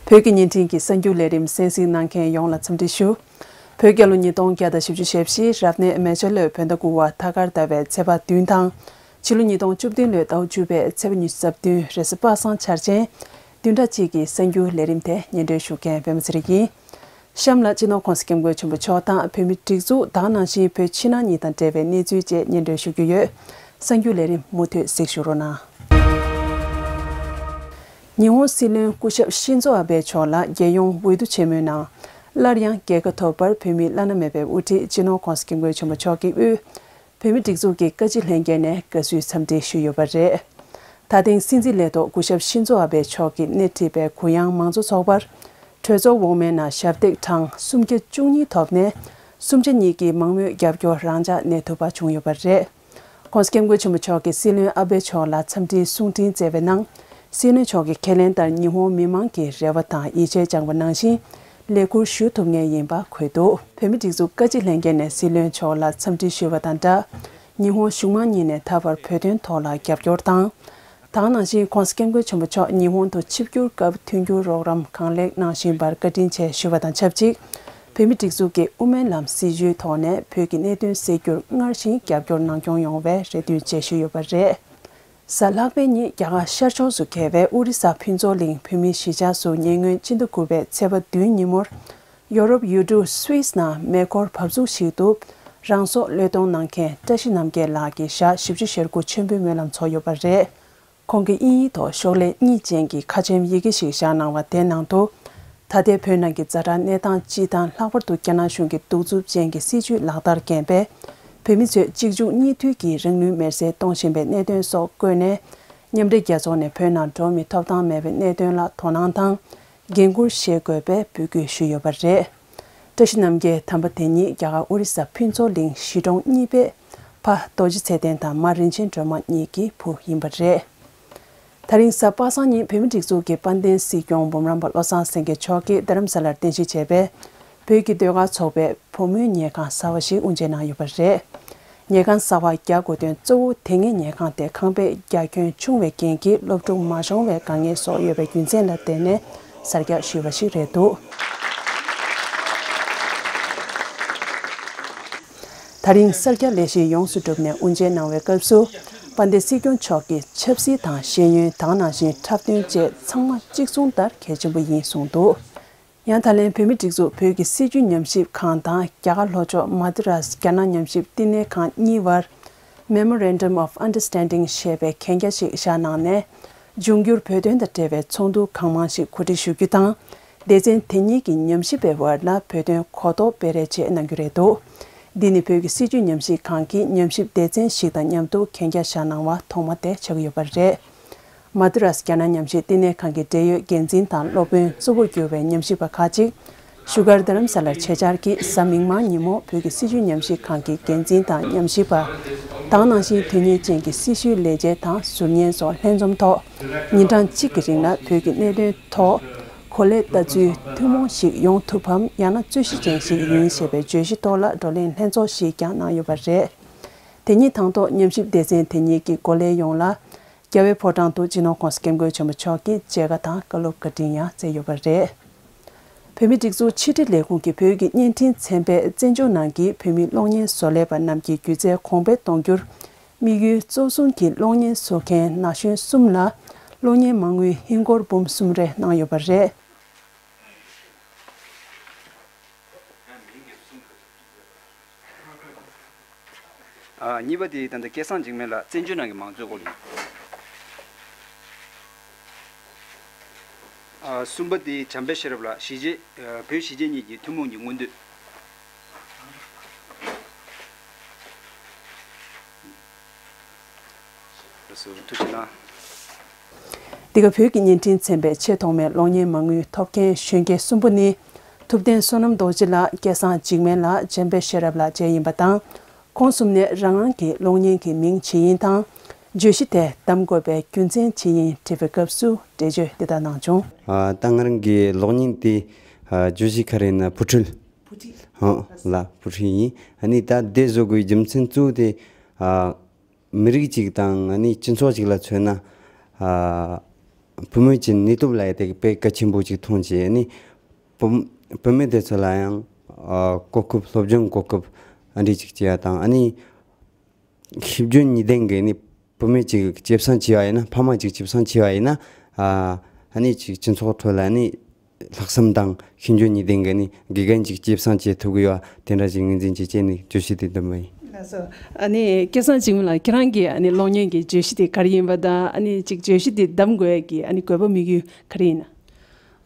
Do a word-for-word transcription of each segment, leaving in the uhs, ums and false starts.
བོད་ཀྱི་བརྙན་འཕྲིན་གྱི་གསར་འགྱུར་ལས་རིམ་གསན་གཟིགས་གནང་མཁན་ཡོངས་ལ་འཚམས་འདྲི་ཞུ། བོད་རྒྱལ་ལོ་ཉིས་སྟོང་བརྒྱ་དང་བཞི་བཅུ་ཞེ་བཞི་རབ་གནས་མེ་བྱ་ལོའི་བོད་ཟླ་དགུ་བ་ཐ་སྐར་ཟླ་བའི་ཚེས་པ་བདུན་དང་། ཕྱི་ལོ་ཉིས་སྟོང་བཅུ་བདུན་ལོའི་ཟླ་བ་བཅུ་པའི་ཚེས་པ་ཉི་ཤུ་རྩ་བདུན་རེས་གཟའ་པ་སངས་འཆར་ཅན། བདུན་ཕྲག་གཅིག་གི་གསར་འགྱུར་ལས་རིམ་དེ་སྙན་སྒྲོན་ཞུ་མཁན་པད་མ་ཚེ་རིང་ཡིན། གཤམ་ལ་སྤྱི་ནོར་༸གོང་ས་༸སྐྱབས་མགོན་ཆེན་པོ་མཆོག་དང་བོད་མིའི་སྒྲིག་འཛུགས་དང་ནང་བཞིན་བོད་ཕྱི་ནང་གཉིས་དང་འབྲེལ་བའི་གནས་ཚུལ་བཅས་སྙན་སྒྲོན་ཞུ་རྒྱུ་ཡོད། གསར་འགྱུར་ལས་རིམ་མུ་མཐུད་གཟིགས་ཞུ་རོགས་གནང་། ཉི་ཧོང་སྲིད་བློན་སྐུ་ཞབས་ཤིན་ཛོ་ཨ་བྷེ་མཆོག་ལ་རྒྱལ་ཡོངས་འོས་བསྡུ་ཆེན་མོའི་ནང་སླར་ཡང་རྒྱལ་ཁ་ཐོབ་པར་བོད་མིའི་བླ་ན་མེད་པའི་དབུ་ཁྲིད་སྤྱི་ནོར་༸གོང་ས་༸སྐྱབས་མགོན་ཆེན་པོ་མཆོག་གིས་དབུས་བོད་མིའི་སྒྲིག་འཛུགས་ཀྱི་བཀའ་སྤྱི་ལྷན་རྒྱས་ནས་དགའ་བསུའི་འཚམས་འདྲི་ཞུས་ཡོད་པ་རེད། ད་ཐེངས་སྲིད་འཛིན་ལས་ཐོག་སྐུ་ཞབས་ཤིན་ཛོ་ཨ་བྷེ་མཆོག་གིས་སྣེ་ཁྲིད་པའི་གུ་ཡངས་མང་གཙོ་ཚོགས་པར་གྲོས་ཚོགས་འོག་མའི་ནང་ཞབས་འདེགས་གྲངས་སུམ་བརྒྱ་བཅུ་གཉིས་ཐོབ་ནས་སུམ་ཆ་གཉིས་ཀྱི་མང་མོས་རྒྱབ་སྐྱོར་རང་འཇགས་གནས་ཐུབ་པ་བྱུང་ཡོད་པ་རེད། ༸གོང་ས་༸སྐྱབས་མགོན་ཆེན་པོ་མཆོག་གིས་སྲིད་བློན་ཨ་བྷེ་མཆོག་ལ་འཚམས་འདྲིའི་གསུང་འཕྲིན་བསྩལ་བའི་ནང་། སྲིད་བློན་མཆོག་གིས་ཁས་ལེན་ལྟར་ཉི་ཧོང་མི་མང་གི་རེ་བ་དང་ཡིད་ཆེས་བཅངས་པ་ནང་བཞིན་ལས་འཁུར་ཞུ་ཐུབ་ངེས་ཡིན་པ་འཁོད་འདུག་བོད་མིའི་སྒྲིག་འཛུགས་བཀའ་སྤྱི་ལྷན་རྒྱས་ནས་སྲིད་བློན་མཆོག་ལ་འཚམས་འདྲི་ཞུས་པ་དང་སྦྲགས། ཉི་ཧོང་གཞུང་མང་གཉིས་ནས་ད་བར་བོད་དོན་ཐོག་ལ་རྒྱབ་སྐྱོར་དང་། དེ་ག་ནང་བཞིན་༸གོང་ས་༸སྐྱབས་མགོན་ཆེན་པོ་མཆོག་ཉི་ཧོང་དུ་ཆིབས་བསྒྱུར་སྐབས་མཐུན་འགྱུར་རོགས་རམ་གང་ལེགས་གནང་བཞིན་པར་བཀའ་དྲིན་ཆེ་ཞུ་བ་དང་ཆབས་ཅིག་བོད་མིའི་སྒྲིག་འཛུགས་ཀྱི་དབུ་མའི་ལམ་སྲིད་བྱུས་ཐོག་ནས་བོད་ཀྱི་གནད་དོན་སེལ་རྒྱུར་སྔར་བཞིན་རྒྱབ་སྐྱོར་གནང་སྐྱོང་ཡོང་བའི་རེ་འདུན་བཅས་ཞུས་ཡོད་པ་རེད། གཟའ་ལྷག་པའི་ཉིན་རྒྱ་གར་ཤར་ཕྱོགས་སུ་འཁེལ་བའི་ཨོ་རི་ས་ཕུན་ཚོགས་གླིང་བོད་མིའི་གཞིས་ཆགས་སུ་ཉེ་སྔོན་ཕྱི་ཟླ་དགུ་པའི་ཚེས་པ་བདུན་ཉིན་མོར་ཡོ་རོབ་ཡུལ་གྲུ་སུད་སི་ནང་མེ་འཁོར་བབས་ཚུགས་ཤིག་ཏུ་རང་སྲོག་བློས་གཏོང་གནང་མཁན་བཀྲ་ཤིས་རྣམ་རྒྱལ་ལགས་ཀྱི་ཞག་བཞི་བཅུ་ཞེ་དགུ་མཆོད་འབུལ་སྨོན་ལམ་ཚོགས་ཡོད་པ་རེད། ཁོང་གིས་དབྱིན་ཡིག་ཐོག་ཤོག་ལྷེ་གཉིས་ཅན་གྱི་ཁ་ཆེམས་ཡི་གེ་ཞིག་བཞག་གནང་བ་དེའི་ནང་དུ། ད་ལྟའི་བོད་ནང་གི་ཛ་དྲག་གནས་སྟངས་སྤྱི་དང་ལྷག་པར་དུ་རྒྱ་ནག་གཞུང་གི་གདུག་རྩུབ་ཅན་གྱི་སྲིད་བྱུས་ལག་བསྟར་རྐྱེན་པས། བོད་མི་ཚོས་གཅིག་མཇུག་གཉིས་མཐུད་ཀྱིས་རང་ལུས་མེར་སྲེག་གཏོང་བཞིན་པའི་གནད་དོན་སོགས་བཀོད་ནས། མཉམ་འབྲེལ་རྒྱལ་ཚོགས་ནས་བོད་ནང་འགྲོ་མི་ཐོབ་ཐང་མེད་པའི་གནད་དོན་ལ་དོ་སྣང་དང་། འགན་འཁུར་བཞེས་དགོས་པའི་འབོད་སྐུལ་ཞུས་ཡོད་པ་རེད། བཀྲ་ཤིས་རྣམ་རྒྱལ་དམ་པ་དེ་ཉིད་རྒྱ་གར་ཨོ་རི་ས་ཕུན་ཚོགས་གླིང་གཞིས་གྲོང་གཉིས་པའི་ཕ་རྡོ་རྗེ་ཚེ་བརྟན་དང་མ་རིན་ཆེན་སྒྲོལ་མ་གཉིས་ཀྱི་བུ་ཡིན་པ་རེད། ད་རིང་གཟའ་པ་སངས་ཉིན་བོད་མིའི་སྒྲིག་འཛུགས་ཀྱི་དཔལ་ལྡན་སྲིད་སྐྱོང་འབུམ་རམས་པ་བློ་བཟང་སེང་གེ་མཆོག་གིས་རྡ་རམ་ས་ལར་རྟེན་གཞི་བྱས་པའི་བོད་ཀྱི་ཟློས་གར་ཚོགས་པའི་བུ་མོའི་ཉལ་ཁང་གསར་བ་ཞིག་དབུ་འབྱེད་གནང་ཡོད་པ་རེད། ཉལ་ཁང་གསར་བ་རྒྱག་དགོས་དོན་གཙོ་བོ་དེ་སྔའི་ཉལ་ཁང་དེ་ཁང་པའི་རྒྱ་ཁྱོན་ཆུང་བའི་རྐྱེན་གྱིས་སློབ་ཕྲུག་མ་ཤོང་བའི་དཀའ་ངལ་སོགས་ཡོད་པའི་རྒྱུ་མཚན་ལ་བརྟེན་ནས་གསར་རྒྱག་ཞུས་པ་ཞིག་རེད་འདུག་ད་རིང་གསར་རྒྱག་ལས་གཞི་ཡོངས་སུ་གྲུབ་ནས་དབུ་འབྱེད་གནང་བའི་སྐབས་སུ། དཔལ་ལྡན་སྲིད་སྐྱོང་མཆོག་གིས་ཆབ་སྲིད་དང་ཤེས་ཡོན་དེ་ག་ནང་བཞིན་འཁྲབ་སྟོན་བཅས་ཚང་མ་གཅིག་མཚུངས་ལྟར་གལ་ཆེན་པོ་ཡིན་གསུངས་འདུག་ཡང་ད་ལན་བོད་མིའི་སྒྲིག་འཛུགས་བོད་ཀྱི་སྲིད་བྱུས་ཉམས་ཞིབ་ཁང་དང་རྒྱ་གར་ལྷོ་ཕྱོགས་མ་དི་རཱས་རྒྱ་ནག་ཉམས་ཞིབ་བསྟི་གནས་ཁང་གཉིས་བར། Memorandum of Understanding ཞེས་པའི་གན་རྒྱ་ཞིག་བཞག་གནང་ནས། འབྱུང་འགྱུར་བོད་དོན་དང་འབྲེལ་བའི་ཚོགས་འདུ་གང་མང་ཞིག་གོ་སྒྲིག་ཞུ་རྒྱུ་དང་། སྡེ་ཚན་དེ་གཉིས་ཀྱི་ཉམས་ཞིབ་པའི་བར་ལ་བོད་དོན་གོ་རྟོགས་སྤེལ་རེས་བཅས་གནང་རྒྱུ་རེད་འདུག་འདི་ནི་བོད་ཀྱི་སྲིད་བྱུས་ཉམས་ཞིབ་ཁང་གིས་ཉམས་ཞིབ་སྡེ་ཚན་ཞིག་དང་མཉམ་དུ་གན་རྒྱ་བཞག་གནང་བ་ཐོག་མ་དེ་ཆགས་ཀྱི་ཡོད་པ་རེད། མ་དི་རཱས་རྒྱ་ནག་ཉམས་ཞིབ་བསྟི་གནས་ཁང་གི་འབྲེལ་ཡོད་འགན་འཛིན་དང་སློབ་དཔོན་གཙོ་བོར་གྱུར་བའི་ཉམས་ཞིབ་པ་ཁག་ཅིག་བཞུགས་སྒར་རྡ་རམ་ས་ལར་ཆེད་བཅར་གྱིས་གཟའ་མིག་དམར་ཉིན་མོ་བོད་ཀྱི་སྲིད་བྱུས་ཉམས་ཞིབ་ཁང་གི་འགན་འཛིན་དང་ཉམས་ཞིབ་པ། དེ་ག་ནང་བཞིན་དོན་གཉེར་ཅན་གྱི་སྲི་ཞུའི་ལས་བྱེད་དང་ཟུར་ཉན་སོགས་ལྷན་འཛོམས་ཐོག་ཉིན་གྲངས་གཅིག་གི་རིང་ལ་བོད་ཀྱི་གནད་དོན་ཐོག་གོ་ལའི་ལྟ་ཚུལ་ཐུན་མོང་ཞིག་ཡོང་ཐུབ་བམ། ཡང་ན་རྩོད་གཞི་ཅན་ཞིག་ཡིན་ཞེས་པའི་བརྗོད་གཞི་ཐོག་ལ་བགྲོ་གླེང་ལྷན་ཚོགས་ཤིག་ཀྱང་གནང་ཡོད་པ་རེད། དེ་ཉིད་དང་ཐོག་ཉམས་ཞིབ་སྡེ་ཚན་དེ་ཉིད་ཀྱི་འགོ་ལས་ཡོངས་ལ། རྒྱལ་བའི་ཕོ་བྲང་དུ་སྤྱི་ནོར་༸གོང་ས་༸སྐྱབས་མགོན་ཆེན་པོ་མཆོག་གིས་མཇལ་ཁ་དང་བཀའ་སློབ་བཀའ་དྲིན་ཡང་བསྩལ་ཡོད་པ་རེད། བོད་མིའི་སྒྲིག་འཛུགས་ཕྱི་དྲིལ་ལས་ཁུངས་ཀྱིས་བོད་ཀྱི་བརྙན་འཕྲིན་ཚན་པས་བཙན་བྱོལ་ནང་གི་བོད་མིའི་གློག་བརྙན་བཟོ་ལས་པ་རྣམས་ཀྱི་སྒྱུ་རྩལ་གོང་འཕེལ་གཏོང་རྒྱུར་དམིགས་ཡུལ་གཙོ་བཟུང་གིས་གློག་བརྙན་བཟོ་མཁན་ན་གཞོན་གསུམ་ལ་གློག་བརྙན་མ་དངུལ་ཧིན་སྒོར་འབུམ་གསུམ་རེ་གནང་ཡོད་པ་རེད། ཨ། གཉིས་པ་དེ་ད་ལྟ་སྐལ་བཟང་འཇིགས་མེད་ལགས་བཙན་བྱོལ་ནང་གི་མང་གཙོའི་སྐོར་ཡིན། ཨ། གསུམ་པ་དེ་བྱམས་པའི་ཤེས་རབ་ལགས་གཞིས་བྱེས། ཨ། བོད་གཞིས་བྱེས་གཉིས་ཀྱི་ཐུན་མོང་གི་མངོན་འདོད། ལགས་སོ། ཐུགས་རྗེ་གནང་། འདི་ག་བོད་ཀྱི་བརྙན་འཕྲིན་ཚན་པའི་ཆེས་ཐོག་མའི་གློག་བརྙན་མ་དངུལ་ཐོབ་མཁན་གཞོན་སྐྱེས་གསུམ་པོ་ནི། ཐུབ་བསྟན་བསོད་ནམས་རྡོ་རྗེ་ལགས། སྐལ་བཟང་འཇིགས་མེད་ལགས། བྱམས་པའི་ཤེས་རབ་ལགས་བཅས་ཡིན་པ་དང་། ཁོང་གསུམ་ནས་རང་རང་གི་གློག་བརྙན་གྱི་མིང་ཇི་ཡིན་དང་། བརྗོད་གཞི་དེ་བདམས་དགོས་པའི་རྒྱུ་མཚན་ཇི་ཡིན་དྲིས་པའི་སྐབས་སུ་འགྲེལ་བརྗོད་འདི་ལྟར་གནང་བྱུང་། ཨ། ད་ང་རང་གི་གློག་བརྙན་དེ། ཨ། བརྗོད་གཞི་ག་རེ་ཡིན་ན་བུ་ཁྲིད། བུ་ཁྲིད། ཨོ་ལགས། བུ་ཁྲིད་ཡིན། ཨ་ནི་ད་དེ་བཟོ་དགོས་རྒྱུ་མཚན་གཙོ་བོ་དེ། ཨ། མི་རིགས་གཅིག་དང་ཨ་ནི་སྤྱི་ཚོགས་གཅིག་ལ་མཚོན་ན། ཨ། བུ་མོའི་ཀྱི་ནུས་སྟོབས་ལ་ཡ་དེ་དཔེ་གལ་ཆེན་པོ་ཅིག་མཐོང་བྱས་ནི། བུ་བུ་མོ་དེ་ཚོ་ལ་ཡང་ཨ་གོ་སྐབས་སློབ་སྦྱོང་གོ་སྐབས་ཨ་འདྲ་ཅིག་བྱས་ཡ་དང་། ཨ་ནི་ཤེས་འཇོན་གཉིས་ལྡན་གྱི་ནི་བུ་མོ་ཅིག་སྐྱེད་སྲིང་བྱས་པ་ཡིན་ན། ཕ་མ་ཅིག་སྐྱེད་སྲིང་བྱས་པ་ཡིན་ན། ཨ་ཨ་ནི་ཅིག་སྤྱི་ཚོགས་ཁྲོད་ལ་ནི་ལྷག་བསམ་དང་ཤེས་འཇོན་གཉིས་ལྡན་གྱི་ནི་དགེ་རྒན་ཅིག་སྐྱེད་སྲིང་བྱེད་ཐུབ་ཀྱི་ཡོད་པ་དེ་འདྲ་ཅིག་ངོས་འཛིན་བྱས་བྱས་ནས་བརྗོད་གཞི་དེ་བདམས་པ་ཡིན། ལགས་སོ། ཨ་ནི་སྐལ་བཟང་འཇིགས་མེད་ལགས། ཁྱེད་རང་གི་ཨ་ནི་གློག་བརྙན་གྱི་བརྗོད་གཞི་དེ་ག་རེ་ཡིན་པ་དང་། ཨ་ནི་ཅིག་བརྗོད་གཞི་དེ་བདམས་དགོས་ཡ་གི་ཨ་ནི་དགོས་པ་དམིགས་ཡུལ་ག་རེ་ཡིན་ན།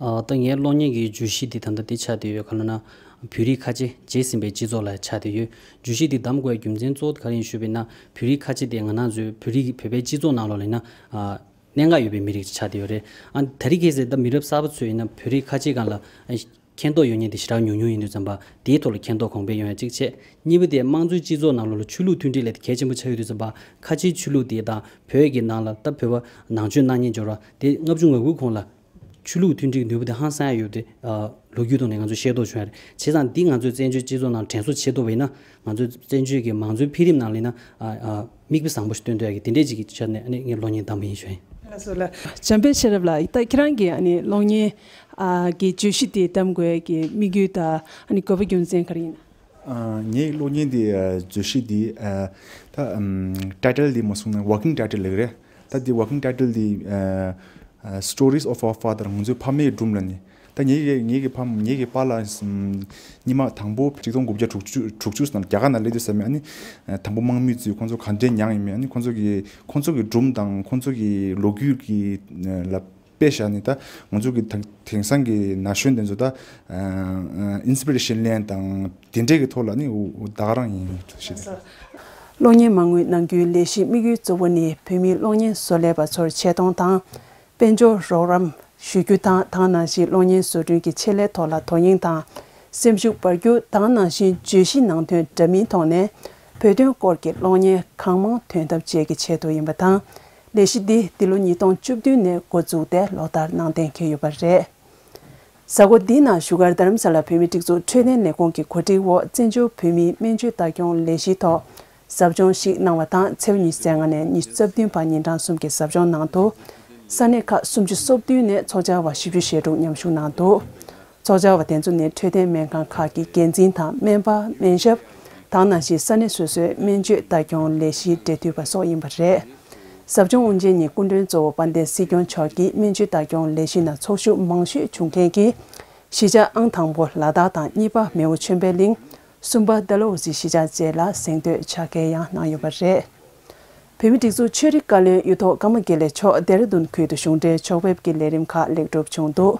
ཨ་ད་ངའི་གློག་བརྙན་གྱི་བརྗོད་གཞི་དེ་ད་ལྟ་དེ་ཆགས་བསྡད་ཡོད། ག་ལབ་ན་བོད་རིགས་ཁ་ཆེ་བརྗེད་ཟིན་པའི་སྤྱི་ཚོགས་ལ་ཆགས་བསྡད་ཡོད། བརྗོད་གཞི་དེ་བདམས་དགོས་པའི་རྒྱུ་མཚན་གཙོ་བོ་དེ་ག་རེ་ཡིན་ཞུས་པ་ཡིན་ན། བོད་རིགས་ཁ་ཆེ་དེ་ང་རང་ཚོའི་བོད་རིགས་བོད་པའི་སྤྱི་ཚོགས་ནང་ལོགས་ལ་ཡིན་ན་ཨ་གནད་འགག་ཡོད་པའི་མི་རིགས་ཆགས་བསྡད་ཡོད་རེད། ཨ་ད་རེས་ཁ་སང་ད་མི་རབས་གསར་པ་ཚོས་ཡིན་ན་བོད་རིགས་ཁ་ཆེ་སྒང་ལ་ཨ་མཁྱེན་རྟོགས་ཡོད་མཁན་དེ་ཞེ་དྲག་ཉུང་ཉུང་ཡིན་དུས་ཙམ་པ། དེའི་ཐོག་ལ་མཁྱེན་རྟོགས་གོང་འཕེལ་ཡོང་ཡ་གཅིག་བྱས། གཉིས་པ་དེ་དམངས་གཙོའི་སྤྱི་ཚོགས་ནང་ལོགས་ལ་ཆོས་ལུགས་མཐུན་སྒྲིལ་ལས་དེ་གལ་ཆེན་པོ་ཆགས་ཡོད་དུས་ཙམ་པ། ཁ་ཆེའི་ཆོས་ལུགས་དེ་དང་བོད་ཀྱི་ནང་ལ་ད་བོད་པ་ནང་ཆོས་གནང་མཁན་འབྱོར་བ་དེ་ལྔ་བཅུ་ང་དགུའི་གོང་ལ་ཆོས་ལུགས་མཐུན་སྒྲིལ་གྱི་ནུས་པ་དེ་ཧང་སང་ཡ་ཡོད་དེ། ཨ་ལོ་རྒྱུས་ཐོག་ནས་ང་ཚོས་ཤེས་རྟོགས་བྱུང་ཡ་རེད། བྱས་ཙང་འདི་ང་ཚོས་བཙན་བྱོལ་སྤྱི་ཚོགས་ནང་དྲན་གསོ་བྱེད་ཐུབ་པ་ཡིན་ན། ང་ཚོས་བཙན་བྱོལ་གྱི་མང་གཙོའི་འཕེལ་རིམ་ནང་ལ་ཡིན་ན་ཨ་ཨ་མིག་དཔེ་བཟང་པོ་ཞིག་སྟོན་ཐུབ་ཡ་གི་དེ་འདྲས་ཅིག་གི་ཆ་ནས་ཨ་ནི་ངས་གློག་བརྙན་བདམས་པ་ཡིན་ཞུ་ཡིན། ལགས་སོ་ལགས། འཇམ་དཔལ་ཤེས་རབ་ལགས། ད་ཁྱེད་རང་གིས་ཨ་ནི་གློག་བརྙན་ཨ་གི་བརྗོད་གཞི་དེ་བདམས་དགོས་ཀྱི་དམིགས་ཡུལ་དང་ཨ་ནི་དགོས་པ་རྒྱུ་མཚན་ག་རེ་ཡིན་ན། ཨ་ངའི་གློག་བརྙན་དེ་ཨ་བརྗོད་གཞི་དེ་ཨ་ད་ཨམ་ཊའི་ཊལ་དེ་མ་གསུངས་ན་ཝོར་ཀིང་ཊའི་ཊལ་ལབ་ཀྱི་རེད། ད་དེ་ཝོར་ཀིང་ཊའི་ཊལ་དེ་ཨ་ཨ་Stories of Our Father། ང་ཚོའི་ཕ་མའི་སྒྲུང་ལབ་ནས། ད་ངེད་ཀྱི་ངེད་ཀྱི་ཕ་ངེད་ཀྱི་པཱ་ལགས་ཨམ་སྔོན་མ་དང་པོ་ཆིག་སྟོང་དགུ་བརྒྱ་དྲུག་ཅུ་དྲུག་ཅུ་ནང་རྒྱ་གར་ནང་སླེབས་དུས་ཙམ་པ་ཨ་ནི་ཨ་དང་པོ་དམག་མི་ཚོས་ཁོང་ཚོ་ག་འདྲས་མྱངས་ཡིན་མིན། ཨ་ནི་ཁོང་ཚོ་གི་ཁོང་ཚོ་གི་སྒྲུང་དང་ཁོང་ཚོ་གི་ལོ་རྒྱུས་ཀྱི་ལ་དཔེ་བཞག་ནས། ད་ང་ཚོ་གི་དེང་དེང་སང་གི་ན་གཞོན་དེ་ཚོ་ད་ཨིན་སི་པི་རེ་ཤན་ལེན་དང་དེ་འདྲས་ཀྱི་ཐོག་ལ་ནི་ད་ག་རང་ཡིན་ཞེས། གློག་བརྙན་མ་དངུལ་གནང་རྒྱུའི་ལས་གཞིའི་དམིགས་ཡུལ་གཙོ་བོ་ནི་བོད་མིའི་གློག་བརྙན་བཟོ་ལས་པ་ཚོར་ཆེ་མཐོང་དང་། དཔལ་འབྱོར་རོགས་རམ་ཞུ་རྒྱུ་དང་། དེ་ནང་བཞིན་གློག་བརྙན་བཟོ་སྐྲུན་གྱི་ཆེད་ལས་ཐོག་ལ་དོ་དབྱིངས་དང་སེམས་ཤུགས་སྤར་རྒྱུ། དེ་ནང་བཞིན་བརྗོད་གཞི་ནང་དོན་འདྲ་མིན་ཐོག་ནས་བོད་དོན་སྐོར་གྱི་གློག་བརྙན་གང་མང་ཐོན་ཐབས་བཅས་ཀྱི་ཆེད་དུ་ཡིན་པ་དང་། ལས་གཞི་འདི་འདི་ལོ་ཉིས་སྟོང་བཅུ་བདུན་ནས་འགོ་འཛུགས་ཏེ་ལོ་ལྟར་གནང་གཏན་འཁེལ་ཡོད་པ་རེད། གཟའ་འཁོར་འདིའི་ནང་བཞུགས་སྒར་རྡ་རམ་ས་ལ་བོད་མིའི་སྒྲིག་འཛུགས་འཕྲོད་བསྟེན་ལས་ཁུངས་ཀྱི་གོ་སྒྲིག་འོག་བཙན་བྱོལ་བོད་མིའི་སྨན་བཅོས་ལྟ་སྐྱོང་ལས་གཞིའི་ཐོག་ཟབ་སྦྱོང་ཞིག་གནང་བ་དང་། ཚེས་ཉི་ཤུ་རྩ་ལྔ་ནས་ཉི་ཤུ་རྩ་བདུན་བར་ཉིན་གྲངས་གསུམ་གྱི་ཟབ་སྦྱོང་ནང་དུ་ས་གནས་ཁག་སུམ་ཅུ་སོ་བདུན་ནས་ཚོགས་བཅར་བ་བཞི་བཅུ་ཞེ་དྲུག་མཉམ་ཞུགས་གནང་འདུག་ཚོགས་བཅར་བ་དེ་ཚོ་ནི་འཕྲོད་བསྟེན་སྨན་ཁང་ཁག་གི་འགན་འཛིན་དང་སྨན་པ། སྨན་ཞབས། དེ་ནང་བཞིན་ས་གནས་སོ་སོའི་སྨན་བཅོས་ལྟ་སྐྱོང་ལས་གཞིའི་འབྲེལ་མཐུད་པ་སོགས་ཡིན་པ་རེད། ཟབ་སྦྱོང་དབུ་འབྱེད་ཉིན་སྐུ་མགྲོན་གཙོ་བོ་དཔལ་ལྡན་སྲིད་སྐྱོང་མཆོག་གིས་སྨན་བཅོས་ལྟ་སྐྱོང་ལས་གཞི་ནང་ཚོགས་ཞུགས་མང་ཤོས་བྱུང་མཁན་གྱི་གཞིས་ཆགས་ཨང་དང་པོ་ལ་དྭགས་དང་། གཉིས་པ་མེའོ་ཆོས་འཕེལ་གླིང་། གསུམ་པ་ཌལ་ཧོ་སི་གཞིས་ཆགས་བཅས་ལ་གཟེངས་བསྟོད་ཕྱག་འཁྱེར་ཡང་གནང་ཡོད་པ་རེད། བོད་མིའི་སྒྲིག་འཛུགས་ཆོས་རིག་བཀའ་བློན་གཡུ་ཐོག་ཀརྨ་དགེ་ལེགས་མཆོག་ལྡེ་ར་ལྡུན་ཁུལ་དུ་གཞུང་འབྲེལ་ཕྱོགས་ཕེབས་ཀྱི་ལས་རིམ་ཁག་ལེགས་གྲུབ་བྱུང་འདུག་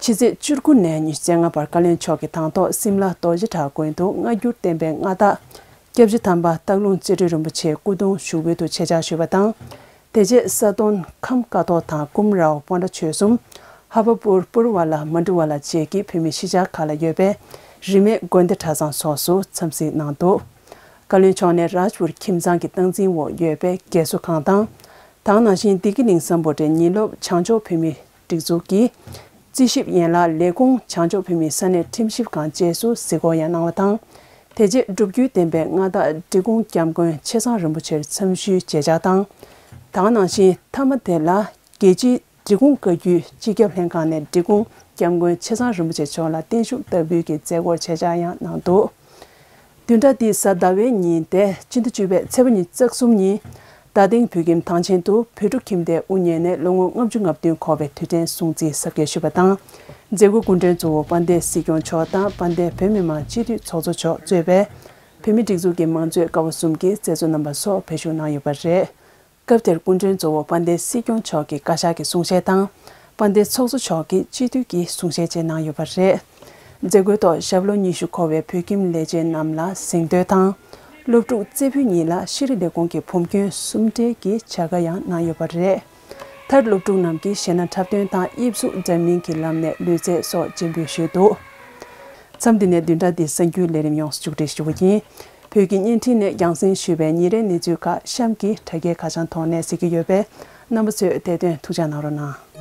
ཕྱི་ཚེས་བཅུ་དགུ་ནས་ཉི་ཤུ་རྩ་ལྔ་བར་བཀའ་བློན་མཆོག་གིས་དང་ཐོག་སིམ་ལ་རྡོ་རྗེ་བྲག་དགོན་དུ་སྔ་འགྱུར་བསྟན་པའི་མངའ་བདག་སྐྱབས་རྗེ་དམ་པ་སྟག་ལུང་རྩེ་སྤྲུལ་རིན་པོ་ཆེའི་སྐུ་གདུང་བཞུགས་ཁུལ་དུ་ཆེད་བཅར་ཞུས་པ་དང་། དེ་རྗེས་ས་དོན་ཁམས་ཀ་ཐོག་དང་ཀུམ་རའོ་སྤོན་ཊ་ཆོལ་གསུམ། ཧ་བ་པུར་པུར་བ་ལ་མ་འབྲུ་བ་ལ་བཅས་ཀྱི་བོད་མིའི་གཞིས་ཆགས་ཁག་ལ་ཡོད་པའི་རིས་མེད་དགོན་སྡེ་གྲྭ་ཚང་སོགས་སུ་འཚམས་གཟིགས་གནང་འདུག་བཀའ་བློན་མཆོག་ནས་རཱཇ་པུར་ཁྱིམ་ཚང་གི་སྟངས་འཛིན་འོག་ཡོད་པའི་རྒས་གསོ་ཁང་དང་། དེ་ནང་བཞིན་བདེ་སྐྱིད་གླིང་སམ་བྷོ་ཊའི་ཉིན་སློབ་བྱང་ཕྱོགས་བོད་མིའི་སྒྲིག་འཛུགས་ཀྱི་རྩིས་ཞིབ་ཡན་ལག་ལས་ཁུངས་བྱང་ཕྱོགས་བོད་མིའི་ས་གནས་ཁྲིམས་ཞིབ་ཁང་བཅས་སུ་གཟིགས་སྐོར་ཡང་གནང་བ་དང་། དེ་རྗེས་སྒྲུབ་བརྒྱུད་བསྟན་པའི་མངའ་བདག་འབྲི་གུང་སྐྱབས་མགོན་ཆེ་ཚང་རིན་པོ་ཆེར་འཚམས་ཞུའི་མཇལ་བཅར་དང་། དེ་ནང་བཞིན་མཐའ་མ་དེ་ལ་རྒྱལ་སྤྱིའི་འབྲི་གུང་བཀའ་བརྒྱུད་སྤྱི་ཁྱབ་ལྷན་ཁང་ནས་འབྲི་གུང་སྐྱབས་མགོན་ཆེ་ཚང་རིན་པོ་ཆེ་མཆོག་ལ་བརྟན་བཞུགས་བསྟར་འབུལ་གྱི་མཛད་སྒོར་ཆེད་བཅར་ཡང་གནང་འདུག་བདུན་ཕྲག་འདིའི་གཟའ་ཟླ་བའི་ཉིན་ཏེ་སྤྱི་ཟླ་བཅུ་པའི་ཚེས་པ་ཉི་ཤུ་རྩ་གསུམ་ཉིན། རྡ་སྟེང་བོད་ཁྱིམ་ཐང་ཆེན་དུ་བོད་ཕྲུག་ཁྱིམ་སྡེའི་དབུ་བརྙེས་ནས་ལོ་ངོ་ལྔ་བཅུ་ང་བདུན་འཁོར་བའི་དུས་དྲན་སྲུང་བརྩིའི་གཟབ་རྒྱས་ཞུས་པ་དང་། མཛད་སྒོའི་སྐུ་མགྲོན་གཙོ་བོ་དཔལ་ལྡན་སྲིད་སྐྱོང་མཆོག་དང་། དཔལ་ལྡན་བོད་མི་མང་སྤྱི་འཐུས་ཚོགས་གཙོ་མཆོག་གཙོས་པའི་བོད་མིའི་སྒྲིག་འཛུགས་ཀྱི་མང་གཙོའི་ཀ་བ་གསུམ་གྱི་མཛད་གཙོ་རྣམ་པ་སོགས་ཕེབས་ཞུགས་གནང་ཡོད་པ་རེད། སྐབས་དེར་སྐུ་མགྲོན་གཙོ་བོ་དཔལ་ལྡན་སྲིད་སྐྱོང་མཆོག་གིས་བཀའ་ཤག་གི་གསུང་བཤད་དང་། དཔལ་ལྡན་ཚོགས་གཙོ་མཆོག་གིས་སྤྱི་འཐུས་ཀྱི་གསུང་བཤད་བཅས་གནང་ཡོད་པ་རེད། མཛད་སྒོའི་ཐོག་ཞབས་ལོ་ཉི་ཤུ་འཁོར་བའི་བོད་ཁྱིམ་ལས་བྱེད་རྣམས་ལ་གཟེངས་བསྟོད་དང་། སློབ་ཕྲུག་རྩེ་ཕུད་གཉིས་ལ་ཤེས་རིག་ལས་ཁུངས་ཀྱི་བུམ་སྐྱོན་གསུམ་སྤྲད་ཀྱིས་བྱ་དགའ་ཡང་གནང་ཡོད་པ་རེད། མཐར་སློབ་ཕྲུག་རྣམས་ཀྱིས་གཞས་སྣ་འཁྲབ་སྟོན་དང་དབྱིབས་གཟུགས་འདྲ་མིན་གྱི་ལམ་ནས་ལུས་རྩལ་སོགས་སྤྱན་འབུལ་ཞུས་འདུག་མཚམས་འདི་ནས་བདུན་ཕྲག་འདིའི་གསར་འགྱུར་ལས་རིམ་ཡོངས་སུ་མཇུག་སྒྲིལ་ཞུ་བ་ཡིན། བོད་ཀྱི་བརྙན་འཕྲིན་ནས་རྒྱང་སྲིང་ཞུས་པའི་ཉིན་རེའི་གནས་ཚུལ་ཁག་གཤམ་གྱི་དྲ་རྒྱའི་ཁ་བྱང་ཐོག་ནས་གཟིགས་ཀྱི་ཡོད་པས། རྣམ་པ་ཚོས་དེ་དོན་ཐུགས་འཇགས་གནང་རོགས་གནང་།